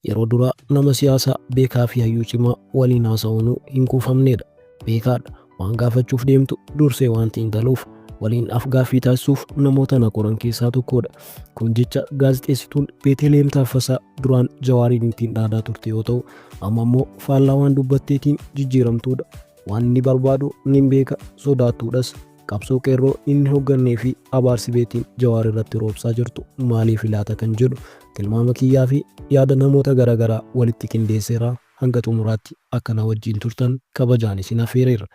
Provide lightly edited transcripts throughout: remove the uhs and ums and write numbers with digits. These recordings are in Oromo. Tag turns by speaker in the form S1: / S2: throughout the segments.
S1: Yeroo duraa nama siyaasaa beekaa fi hayyuu cimaa waliin haasa'uunuu hin quufamneedha. Beekaadha. Waan gaafachuuf deemtu dursee waan xiinxaluuf waliin af-gaaffii taasisuuf namoota na qoran keessaa tokkoodha. Kun jecha gaazexeessituun Beeteliheem Taaffasaa duraan Jawaariin ittiin dhaadaa turte yoo ta'u, amma immoo faallaa waan dubbatteetiin jijjiiramtuudha. Waan inni barbaadu nin beeka, sodaattuudhas. Qabsoo Qeerroo inni hoggannee fi abaarsi Beetiin Jawaar irratti roobsaa jirtu maaliifi laata kan jedhu tilmaama kiyyaa fi yaada namoota garagaraa walitti qindeesseera. Hanga xumuraatti akka na wajjiin turtan kabajaan isin affeereera.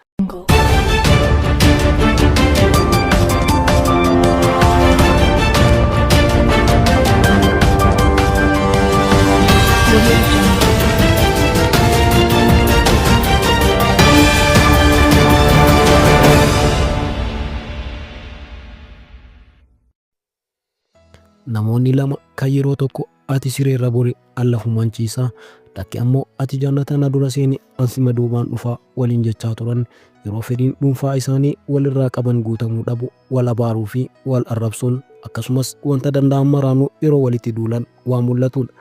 S1: Namoonni lama kan yeroo tokko ati sireerra bori an lafumaan ciisaa, lakki ammoo ati jannata na dura seeni an sima duubaan dhufaa waliin jechaa turan yeroo fedhiin dhuunfaa isaanii walirraa qaban guutamuu dhabu wal abaaruu fi wal arrabsuun akkasumas wanta danda'an maraanuu yeroo walitti duulan waan mul'atuudha.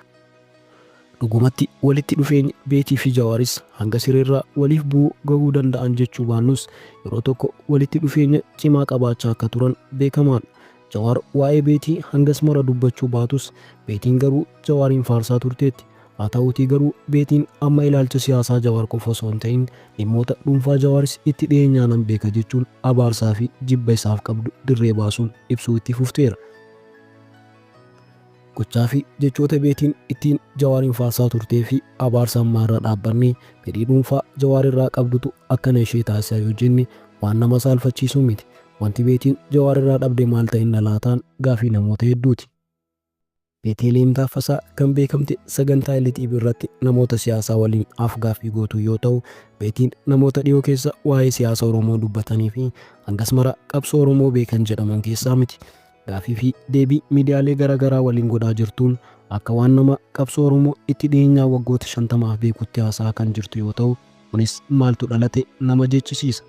S1: Dhugumatti walitti dhufeenyi Beetii fi Jawaaris hanga sireerraa waliif bu'uu gahuu danda'an jechuu baannus yeroo tokko walitti dhufeenya cimaa qabaachaa akka turan beekamaadha. Jawaar waa'ee Beetii hangas mara dubbachuu baatus Beetiin garuu Jawaariin faarsaa turteetti. Haa ta'uutii garuu Beetiin amma ilaalcha siyaasaa Jawaar qofa osoo hin ta'in dhimmoota dhuunfaa Jawaaris itti dhiyeenyaanan beeka jechuun abaarsaa fi jibba isaaf qabdu dirree baasuun ibsuu itti fufteera. Gochaa fi jechoota Beetiin ittiin Jawaariin faarsaa turtee fi abaarsa ammaa irra dhaabbannee fedhii dhuunfaa Jawaar irraa qabdutu akkana ishee taasisa yoo jenne waan nama saalfachiisuu miti. Wanti Beetiin Jawaar irraa dhabde maal ta'inna laataan gaafii namoota hedduuti. Beeteliheem Taaffasaa kan beekamte sagantaa LTV irratti namoota siyaasaa waliin af-gaaffii gootuun yoo ta'u, Beetiin namoota dhiyoo keessa waa'ee siyaasa Oromoo dubbatanii fi hangas mara qabsoo Oromoo beekan jedhaman keessaa miti. Gaaffii fi deebii miidiyaalee gara garaa waliin godhaa jirtuun akka waan nama qabsoo Oromoo itti dhiyeenyaan waggoota 50f beekuutti haasa'aa kan jirtu yoo ta'u, kunis maaltu dhalate nama jechisiisa.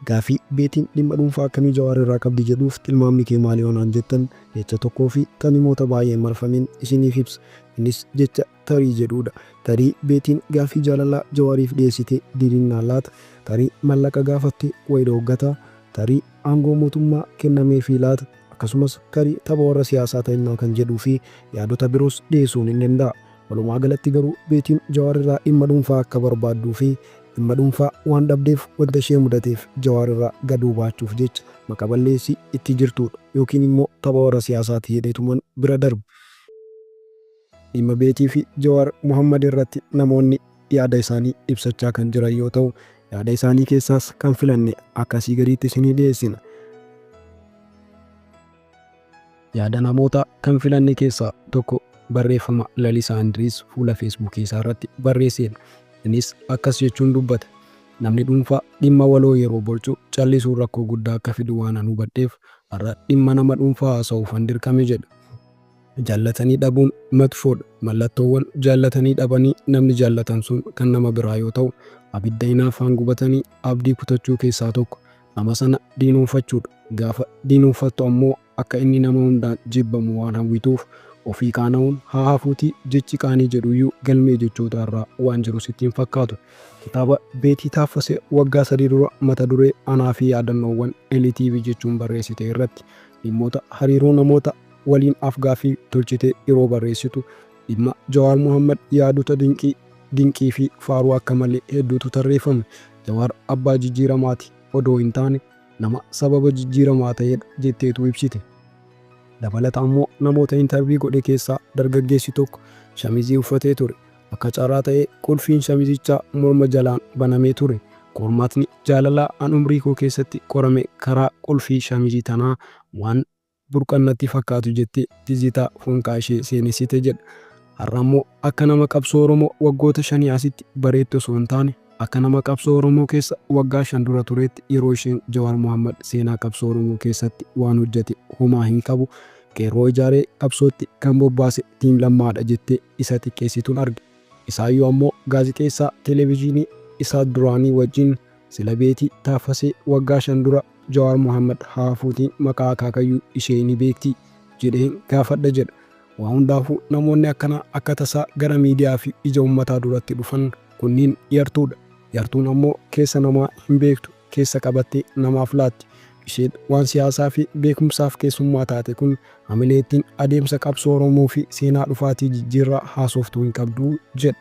S2: Gaaffii Beetiin dhimma dhuunfaa akkamii Jawaar irraa qabdi jedhuuf tilmaamni kee maali yoo naan jettan jecha tokkoo fi kan himoota baay'een marfameen isiniif ibsa. Innis jecha tarii jedhuudha. Tarii Beetiin gaaffii jaalalaa Jawaariif dhiyeessite didinnaa laata? Tarii mallaqa gaafatte wayi dhooggataa? Tarii aangoo mootummaa kennameefii laata? Akkasumas tarii tapha warra siyaasaa ta'innaa kan jedhuu fi yaadota biroos dhiyeessuun hin danda'a. Walumaagalatti garuu Beetiin Jawaar irraa dhimma dhuunfaa akka barbaadduu fi dhimma dhuunfaa waan dhabdeef wanta ishee mudateef Jawaar irraa gadoo baachuuf jecha maqa balleessii itti jirtuudha ykn immoo tapha warra siyaasaati jedheetuman bira darba. Dhimma Beetii fi Jawaar Mohaammad irratti namoonni yaada isaanii ibsachaa kan jiran yoo ta'u, yaada isaanii keessaas kan filanne akka asii gadiitti isinii dhiyeessina.
S1: Yaada namootaa kan filanne keessaa tokko barreeffama Lalisaa Indiriis fuula Feesbuukii isaa irratti barreesseedha. Innis akkas jechuun dubbate, Namni dhuunfaa dhimma waloo yeroo borcu callisuun rakkoo guddaa akka fidu waanan hubadheef har'a dhimma nama dhuunfaa haasa'uufan dirqame jedha. Jaallatanii dhabuun matfoodha. Mallattoowwan jaallatanii dhabanii namni jaallatan sun kan nama biraa yoo ta'u, abidda hinaaffaan gubatanii abdii kutachuu keessaa tokko. Nama sana diinomfachuudha. Gaafa diinomfattu ammoo akka inni nama hundaan jibbamu waan hawwituuf ofii qaana'uun haa hafuutii jechi qaanii jedhuyyuu galmee jechootaa irraa waan jiru sitti hin fakkaatu. Kitaaba Beetii Taaffasee waggaa 3 dura mata duree Anaa fi Yaadannoowwan LTV jechuun barreessite irratti dhimmoota hariiroo namoota waliin af-gaaffii tolchitee yeroo barreessitu dhimma Jawaar Mohaammad yaadota dinqii, dinqii fi faaruu akka malee hedduutu tarreeffame. Jawaar abbaa jijjiiramaati odoo hin taane nama sababa jijjiiramaa ta'edha jetteetu ibsite. Dabalata ammoo namoota intarvii godhe keessaa dargaggeessi tokko shamizii uffatee ture. Akka carraa ta'ee qulfiin shamizichaa morma jalaan banamee ture. Qormaatni jaalalaa an umrii koo keessatti qorame karaa qulfii shamizii tanaa waan burqan natti fakkaatu jettee tizitaa foonqaa ishee seenessite jedha. Har'a ammoo akka nama qabsoo Oromoo waggoota shanii asitti bareetti osoo hin taane akka nama qabsoo Oromoo keessa waggaa 5 dura tureetti yeroo isheen Jawaar Mohaammad seenaa qabsoo Oromoo keessatti waan hojjate homaa hin qabu, qeerroo ijaaree qabsootti kan bobbaase Team Lammaadha jettee isa xiqqeessitun arge. Isaayyuu ammoo gaazixeessaa Televijiinii Isaat duraanii wajjin sila Beetii Taaffasee waggaa 5 dura Jawaar Mohaammad haa hafuutii maqaa akaakayyuu ishee ni beektii? jedheen gaafadha jedha. Waa hundaafuu namoonni akkanaa akka tasaa gara miidiyaa fi ija ummataa duratti dhufan kunniin yartuudha. Yartuun ammoo keessa namaa hin beektu, keessa qabattee namaaf laatti. Isheen waan siyaasaa fi beekumsaaf keessummaa taate kun hamilee ittiin adeemsa qabsoo Oromoo fi seenaa dhufaatii jijjiirraa haasoftu hin qabdu jedha.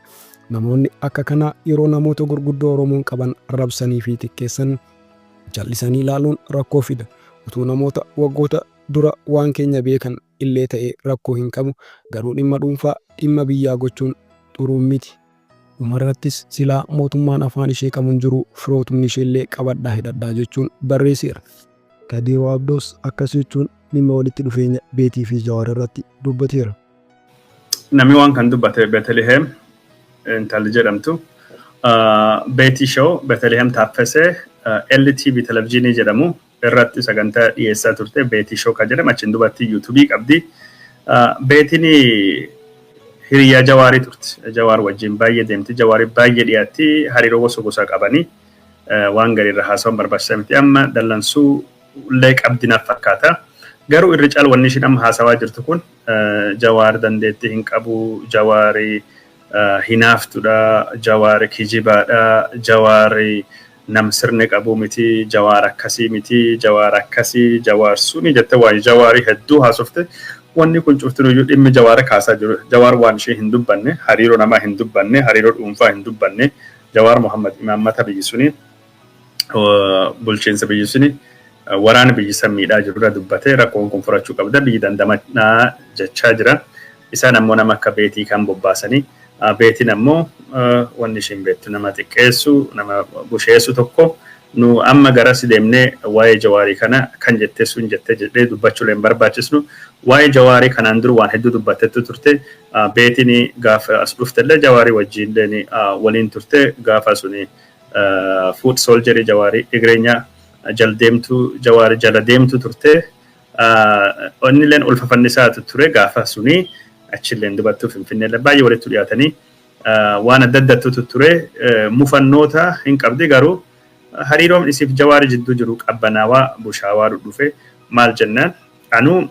S1: Namoonni akka kanaa yeroo namoota gurguddoo Oromoon qaban arrabsanii fi xiqqeessan callisanii ilaaluun rakkoo fida. Utuu namoota waggoota dura waan keenya beekan illee ta'ee rakkoo hin qabu, garuu dhimma dhuunfaa dhimma biyyaa gochuun xuruu miti. Dhumarrattis silaa mootummaan afaan ishee qabu hin jiru firootumni isheellee qabadhaa hidhadhaa jechuun barreesseera.
S2: Kadiiroo Abdoos akkas jechuun dhimma walitti dhufeenya Beetii fi Jawaar irratti dubbateera.
S3: Namni waan kan dubbate Beeteliheem intalli jedhamtu Beetii Show Beeteliheem Taaffesee LTV televizyiinii jedhamu irratti sagantaa dhiyeessaa turte, Beetii Show kan jedhamu, achiin dubatti yuutuubii qabdi. Beetiin hiriyaa Jawaarii turte. Jawaar wajjin baay'ee deemti. Jawaarii baay'ee dhiyaatti. Hariiroo gosa gosaa qabanii waan gadi irra haasawaan barbaachisaa miti. Amma dallansuu illee qabdi naaf fakkaata. Garuu irri caalu wanni ishiin amma haasawaa jirtu kun Jawaar dandeettii hin qabu, Jawaarii hinaaftudha, Jawaar kijibaadha, Jawaar nam sirni qabu miti, Jawaar akkasii miti, Jawaar akkasii, Jawaar suni jette waan Jawaarii hedduu haasofte. Wanni kun cuftinuyyuu dhimmi Jawaara kaasaa jiru. Jawaar waan ishee hin dubbanne, hariiroo namaa hin dubbanne, hariiroo dhuunfaa hin dubbanne. Jawaar Muhammad imaammata biyyi suni, bulchiinsa biyyi suni, waraana biyyi san miidhaa jirurra dubbatee rakkoon kun furachuu qabda, biyyi dandamanaa jechaa jira. Isaan ammoo nama akka Beetii kan bobbaasanii, Beetiin ammoo wanni ishiin beektu nama xiqqeessu, nama busheessu tokko. Nu amma garas deemnee waa'ee Jawaarii kana kan jettee sun jettee jedhee dubbachuulee hin barbaachisnu. Waa'ee Jawaarii kanaan dura waan hedduu dubbattettu turte. Beetiin gaafa as dhuftellee Jawaarii wajjin waliin turte, gaafa suni foot soldierii Jawaarii, Igireenya jal deemtu, Jawaarii jala deemtu turte. Innilleen ulfa fannisaatu ture gaafa suni, achilleen dubattuu Finfinneellee baay'ee walitti dhiyaatanii waan adda addaatu ture, mufannoota hin qabdi. Garuu hariiroon isiif Jawaarii jidduu jiru qabbanaawaa bushaawaa dhufe. Maal jennaan, anuu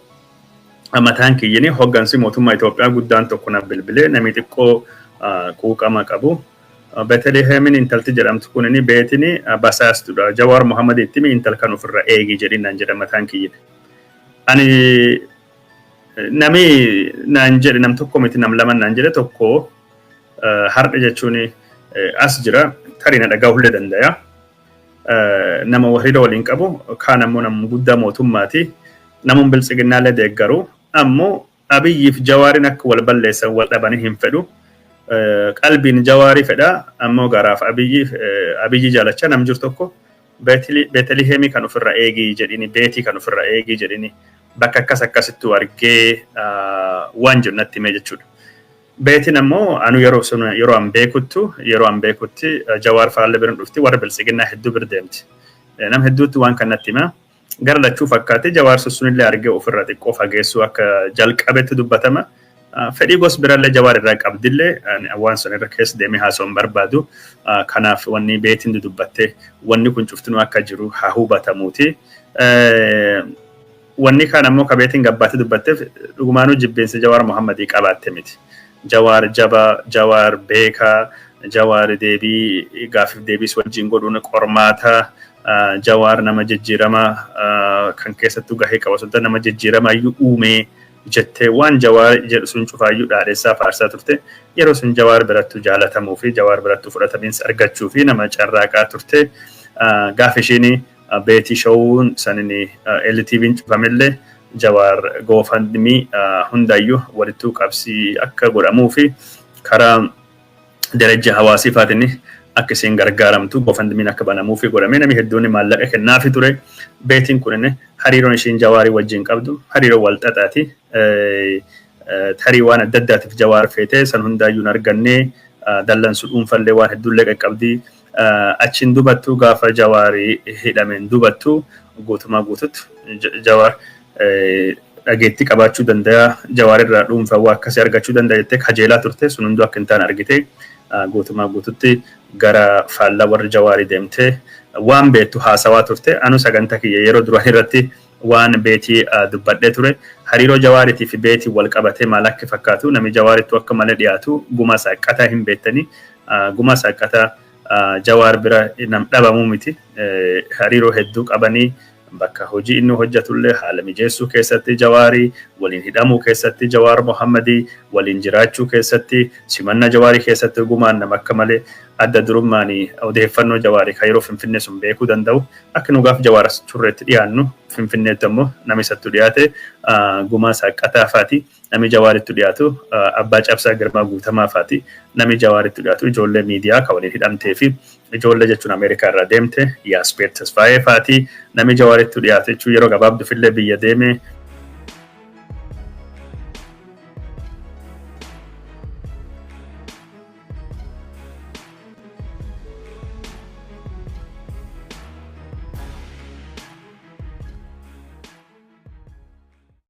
S3: mataan kiyyini hoggansi mootummaa Itoophiyaa guddaan tokko na bilbilee, namni xiqqoo quuqama qabu. Beeteliheemin intalti jedhamtu kunini Beetini basaastudha. Jawaar Muhammad itti intal kan ofirra eegi jedhin naan jedha mataan kiyyini. Ani nami naan jedhe nam tokko miti, nam lama naan jedhe. Tokko har'a jechuun as jira, tarii na dhagahullee danda'a. Nama hariiroo waliin qabu, kaan ammoo nama guddaa mootummaati. Namoonni biltsiginnaallee deeggaru. Ammoo Abiyyiif Jawaariin akka wal balleessan, wal dhabanii hin fedhu. Qalbiin Jawaarii fedha, ammoo garaaf Abiyyi jaalachaa nam jiru tokko Beeteliheemii kan ofirra eegii jedhini, Beetii kan ofirra eegii jedhini, bakka akkas akkasittuu argee waan jiru natti himee jechuudha. Beetiin ammoo anu yeroo sun yeroo an beekutti Jawaar faallee bira dhufti, warra biltsiginnaa hedduu bira deemti. Nam hedduutti waan kan natti hima. Gara lachuu fakkaate, Jawaar sunillee argee ofirra xiqqoo fageessuu akka jalqabetti dubbatama. Fedhii gos birallee Jawaar irraa qabdillee waan sun irra keessa deemee haasa'uu hin barbaadu. Kanaaf wanni Beetiin dudubbattee wanni kun cuftinuu akka jiru haa hubatamuuti. Wanni kaan ammoo ka Beetiin gabbaatee dubbatteef dhugumaanuu jibbeensa Jawaar Muhammadii qabaatte miti. Jawaar jabaa, Jawaar beekaa, Jawaar deebii gaafiif deebiis wajjin godhuun qormaata, Jawaar nama jijjiirama kan keessattuu gahee qaba osoo nama jijjiirama iyyuu uumee jettee waan Jawaar jedhu sun cufaayyuu dhaadheessaa faarsaa turte. Yeroo sun Jawaar birattuu jaalatamuu fi Jawaar birattuu fudhatamiinsa argachuu fi nama carraaqaa turte. Gaafa ishiin Beetii Showuun sanin LTV'n cufamellee Jawaar GoFundMe hundayyuu walittuu qabsii akka godhamuu fi karaa Darajja Hawaasii faatiin akka isheen gargaaramtu GoFundMe'n akka banamuu fi godhamee namni hedduun maallaqa kennaafi ture. Beetiin kun hariiroon isheen Jawaarii wajjin qabdu hariiroo wal xaxaati. Tarii waan adda addaatiif Jawaar feetee san hundaayyuu hin argannee, dallansu dhuunfallee waan hedduullee qaqqabdi. Achiin dubattu gaafa Jawaarii hidhameen dubattu guutumaa guututti Jawaar dhageettii qabaachuu danda'a. Jawaar irraa dhuunfaa waa akkasii argachuu danda'a jettee kajeelaa turte, sun hunduu akka hin taane argite, guutumaa guututti gara faallaa warri Jawaarii deemtee waan beektu haasawaa turte. Anu sagantaa kiyya yeroo duraan irratti waan Beetii dubbadhee ture. Hariiroo Jawaariitii fi Beetiin wal qabatee maal akka fakkaatu, namni Jawaarittu akka malee dhiyaatu Gumaa Saaqqataa hin beektanii. Gumaa Saaqqataa Jawaar bira nam dhabamuu miti. Hariiroo hedduu qabanii, bakka hojii inni hojjetullee haala mijeessuu keessatti, Jawaarii waliin hidhamuu keessatti, Jawaar Mohammadii waliin jiraachuu keessatti, simanna Jawaarii keessatti Gumaan nama akka malee adda durummaan odeeffannoo Jawaarii kan yeroo Finfinnee sun beekuu danda'u. Akka nu gaaf Jawaar turreetti dhiyaannu Finfinneetti ammoo nama isattu dhiyaate Gumaa Saaqqataa faati. Namni Jawaaritti dhiyaatu Abbaa Cabsaa Girmaa Guutamaa faati. Namni Jawaaritti dhiyaatu ijoollee miidiyaa kan waliin hidhamtee fi ijoollee jechuun Ameerikaa irraa deemte Yaaspeer Tasfaayee faati. Namni Jawaaritti dhiyaatu jechuun yeroo gabaabduufillee biyya deeme